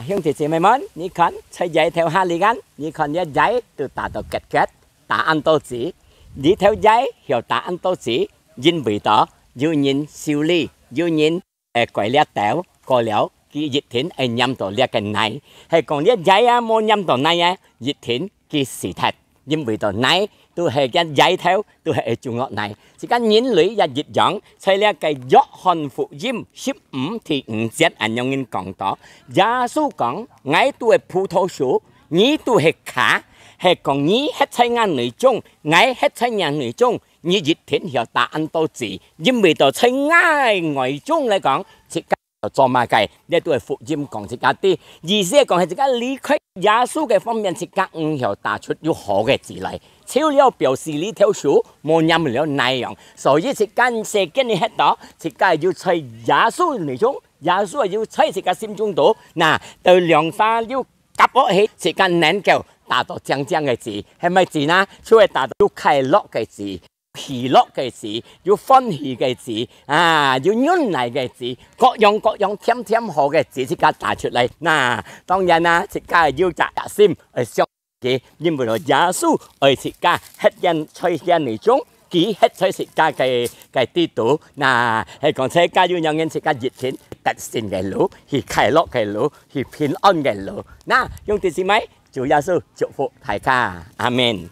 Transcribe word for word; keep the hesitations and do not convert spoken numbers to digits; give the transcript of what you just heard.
兄弟姊妹們，你看，在這頭下裡間，你看這這都打到結結，打恁多子，這頭這曉打恁多子，因為到有人修理，有人誒改這兜，過了，佢一定會黏到這个泥。係講這這啊，無黏到泥啊，一定佢死忒。因為到泥都係个這頭，都係會中落泥。自家人類也一樣，在這个約翰福音十五第五節恁樣人講到，耶穌講：「𠊎都係葡萄樹，你都係椏，係講你歇在𠊎內中，𠊎歇在你內中，你一定曉打恁多子，因為到在𠊎外中來講，自家做麼个？」這都係福音講自家知，意思係講係自家離開耶穌个方面，自家毋曉打出有好个子來。除了表示這頭樹無黏了泥樣，所以自家世間裡歇到，自家有在耶穌內中，耶穌有在自家心中肚，那到兩儕有合落去，自家能夠打到靚靚个子，係麼个子呢？就係打到有快樂个子、喜樂个子、有歡喜个子啊，有忍耐个子，各樣各樣甜甜好个子，自家打出來。那當然啦，自家有隻心愛想佢，因為耶穌愛自家歇在佢內中，佢歇在自家个个底肚。那係講自家有仰般自家一定得勝个路，去快樂个路，去平安个路。那兄弟姊妹，主耶穌祝福大家，阿門。